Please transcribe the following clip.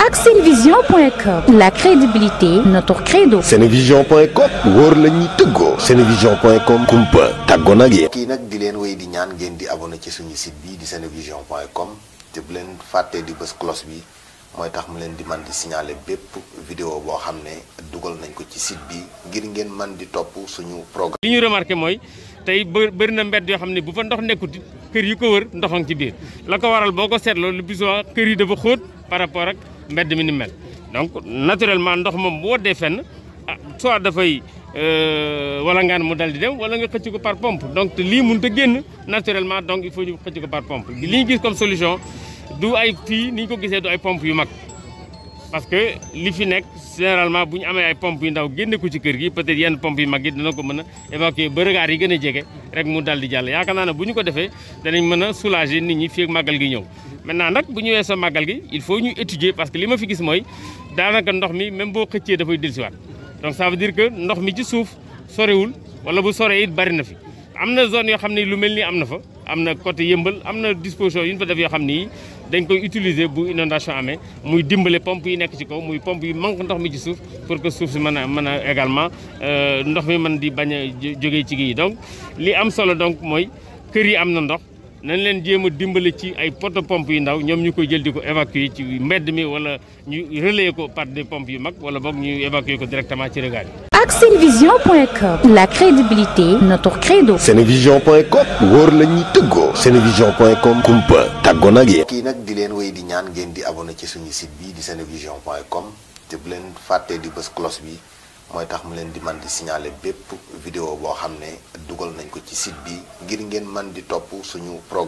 ak Senevision.com, la crédibilité notre credo. Senevision.com wóor la ñuy tëggoo. Senevision.com kumpa tàggoo nag yéen. kii nag di leen wéy di ñaan ngeen di abonné ci suñu site bi di Senevision.com te bu leen fàttee di bës cloche bi mooy tax mu leen di man di signaler bépp vidéo boo xam ne dugal nañ ko ci site bi ngir ngeen man di topp suñu programme. li ñu remarqué mooy tey bëri na mbedd yoo xam ne bu fa ndox nekkut kër yi ko wër ndoxam ci biir la ko waral boo ko seetloo le plus souvent kër yi dafa xóot par rapport ak mbedd mi ni mel donc naturellement ndox moom bu woddee fenn soit dafay wala ngaan mu dal di dem wala nga xëcc ko par pompe donc te lii mënut a génn naturellement donc il faut ñu xëcc ko par pompe li ñu gis comme solution du ay fii ni ñu ko gisee du ay pompe yu mag parce que li fi nekk généralement bu ñu amee ay pompe yu ndaw génne ko ci kër gi peut-être yenn pompe yu mag yi dina ko mën a évacuer ba regard yi gën a jege rek mu dal di jàll yaakaar naa ne bu ñu ko defee danañ mën a soulager nit ñi fii ak màggal gi ñëw maintenant nag bu ñu weesoo màggal gi il faut ñu étudier parce que li ma fi gis mooy daanaka ndox mi même boo xëccee dafay dellusiwaat donc ça veut dire que ndox mi ci suuf sorewul wala bu soree it bari na fi am na zone yoo xam ne lu mel ni am na fa am na côté yëmbal am na disposition yu ñu fa def yoo xam ni dañ koy utiliser bu inondation amee muy dimbale pompe yi nekk ci kaw muy pompe yi manque ndox mi ci suuf pour que suuf si mën a également ndox mi mën di bañ a jógee ci gi donc li am solo donc mooy kër yi am na ndox nañ leen jéem a dimbale ci ay poto pompe yu ndaw ñoom ñu koy jël di ko évacuer ci mbedd mi wala ñu relayer ko par des pompes yu mag wala boog ñu évacuer ko directement ci regard yi. ak Senevision.com, la crédibilité notre credo. Senevision.com wóor la ñuy tëggoo. Senevision.com kumpa tàggoo nag yéen. kii nag di leen wéy di ñaan ngeen di abonné ci suñu site bi di Senevision.com te bu leen fàttee di bës cloche bi mooy tax mu leen di man di signaler bépp vidéo boo xam ne dugal nañ ko ci site bi ngir ngeen man di topp suñu programme.